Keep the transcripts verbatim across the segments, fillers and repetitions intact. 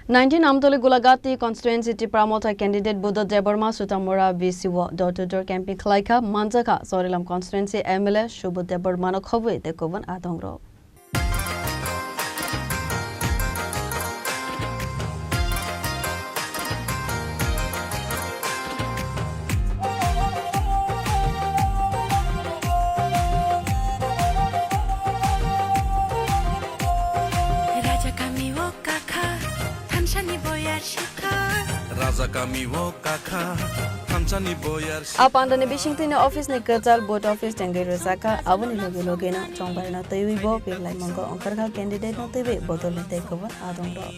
Nineteen Amtoli Gulagati constituency Tipra Motha candidate Buddha Debbarma Sutamura V C o door to door camping khlaikha, manjakha Chorilam constituency M L A Subodh Debbarmano khobwi tei kubun adongrok. Raja kami o kakha, thansani boyar sukha. Raja kami o kakha, thansani boyar A pandani bisingtwini office ni kwchal vote office tengwi rwjakha, aboni logi logino chongbarino twiwi bo birlai mungo ongkharkha candidate no twiwi bodolni tei kubun adongrok.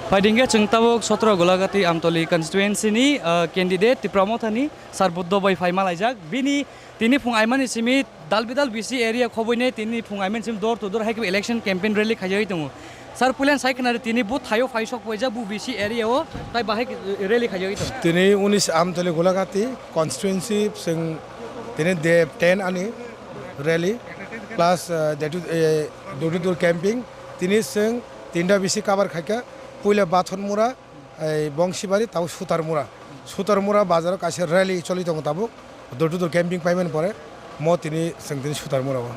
Phaidingkhe chwng tabuk sotro Gulagati Amtoli constituency ni, ah, candidate Tipra Mothani Sir Buddho bai phaima laijak. Bini tini phung aimani simi dal bidal B C area khoboine tini phung aimani simi door to door hai khe election campaign rally khaijagwi tongo. Sir, puilan sai khna tini bo thaio phai sok paijak bo B C area o tai bahai rally khaijagwi tongo. Tini unis Amtoli Gulagati constituency sing tini de ten ani rally plus, uh, door to, uh, door to door camping tini sing tinta B C cover khaika puila Bathon Mura, ei Bongsibari tau Sutarmura. Sutarmura bazaro kaisa rally choli tongo tabuk. Door to door camping paimani pore mo tini chwng tini Sutarmura o.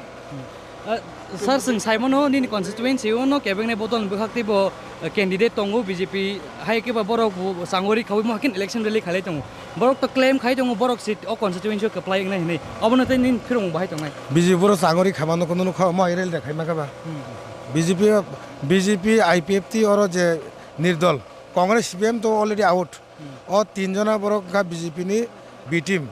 Ah, sir, chwng saimano nini constituency o no kebengni bodol bwkhak teibo, eh, candidate tongo B J P hai khe ba borok bo changori khawi mo hakin election rally khalai tongo. Borok to claim khai tongo borok seat o constituency o kwplai wngnai hinwi. Obono tei nini phirung bahai tongnai. B J P borok changori khamano kono nukha mo rally da khaima kha ba. Hmm. B J P, B J P, I P F T oro je nirdol. Congress C P M to already out. Hmm. O tinjona borok wngkha B J P ni B team,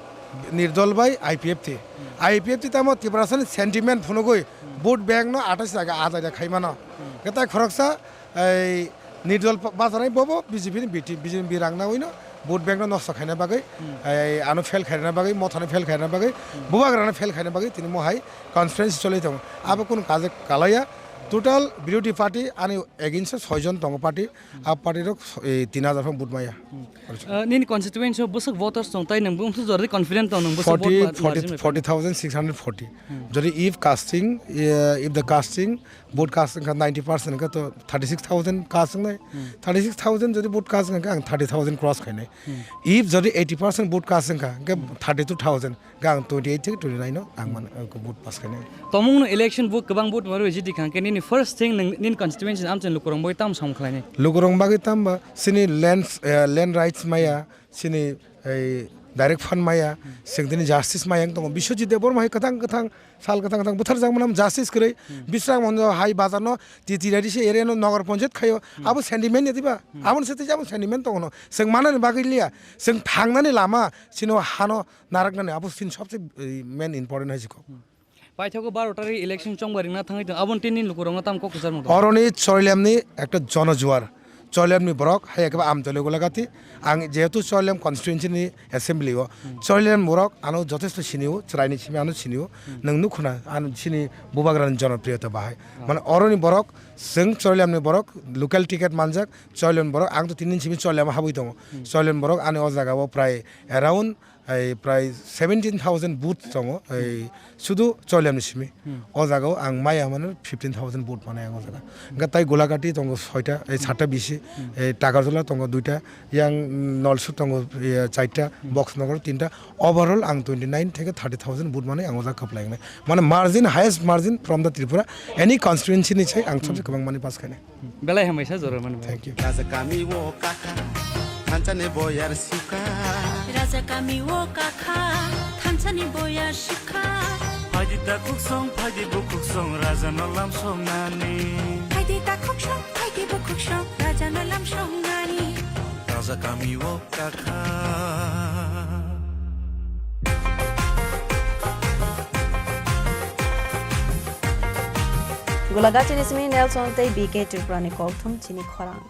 Nirdol bai I P F T. Hmm. I P F T tamo Tiprasani sentiment phunugwi Hmm. vote bank no athais jaga a jaga khaimano. Hmm. Khe tai khoroksa ei Nirdol ba-, bacharai bobo B J P ni B team, B J P rang nawi no vote bank no nosto khaina bagwi, Hmm. ei ano fail khaina bagwi, Mothano fail khaina bagwi, Hmm. Bubagrano fail khaina bagwi tini mohai conference choli tongo. Abo kunu kaje kalaiya. Total birodhi party ani against o soi jon tongo party. A party rok, eh, tin hajar phang vote maya. Hmm. Ah, nini constituency o bwswk voters tong tai nwng bumsu jora confident tong nwng bwswk vote forty, ma-, forty, margin forty thousand six hundred forty. Hmm. Jodi if casting, eh, if the casting, vote casting kha ninety percent kha to thirty six thousand casting nai. Hmm. Thirty six thousand jodi vote casting kha ang thirty thousand cross khainai. Hmm. If jodi eighty percent vote casting kha, khe Hmm. thirty two thousand. Gang twenty eight theke twenty nine no ang man, ang vote pass khainai. Tomung no election bo kwbang vote maro jiti khang khe nini first thing nini constituency amchai lukurong bai tam sam khlainai. Lukurong bagwi tamba sini land, eh, land rights maya, sini ei direct fund maya, sengtini justice maya wng tongo. Biswajit Debbarma hai kwthang kwthang sal kwthang kwthang bwthar jak manam justice kwrwi. Hmm. Biswrang Manjo hai bazar no T T R D C area no Nagar Panchayat khayo. Hmm. Abo sentiment ya diba? Hmm. Abo se tei abo sentiment tongo no. Seng manani bagwi liya. Seng thangnani lama sino hano naraknani abo sini sobse, eh, main important hai se kok. Hmm. Paithago baro tari election chongba ringna thangwi tong, aboni tini lukurokno tam kok kwchar mung tong? Oroni Chorilemni ekta jonojuar, Chorilemni borok, hai ekeba Amtoli Gulagati, ang jehetu Chorilam constituency ni assembly o, Hmm. Chorilemni borok ano jothesto sinio, chwraini simi ano sinio, Hmm. Nwng nukhuna ano sini bubagrani jonopriyota bahai. Ah. Mane oroni borok, chwng Chorilemni borok, local ticket manjak, Chorilemni borok, ang to tini simi Chorilam habwi tongo. Hmm. Chorilemni borok ani o jaga o prai around Ai prai seventeen thousand booth tongo, ai sudu Choliamni simi. Hmm. O jagao ang maya mano fifteen thousand booth manai ang o jaga. Hingke tai Gulagati tongo soita, ai satta bisi, Hmm. ai Takarjala tongo duita, yang Nolsuk tongo, eh, charta, Hmm. Boxnagar tinta. Overall ang twenty nine theke thirty thousand booth manai ang o jaga khaplai nai. Mane margin, highest margin from the Tripura, any constituency ni sai ang Hmm. sabse kwbang mani pass khainai. Belai hambai sa jora mani bai. Thank you. Raja kami o kakha, thansa ni boyar sukha. Raja kami o kakha, thansa ni boyar sukha. Phaidi takhuk song, phaidi bukhuk song, raja no lam song nani. Phaidi takhuk song, phaidi bukhuk song, raja no lam song nani. Raja kami o kakha. Gulagati ni simi Nelson tei B K Tripura ni kokthum chini khorang.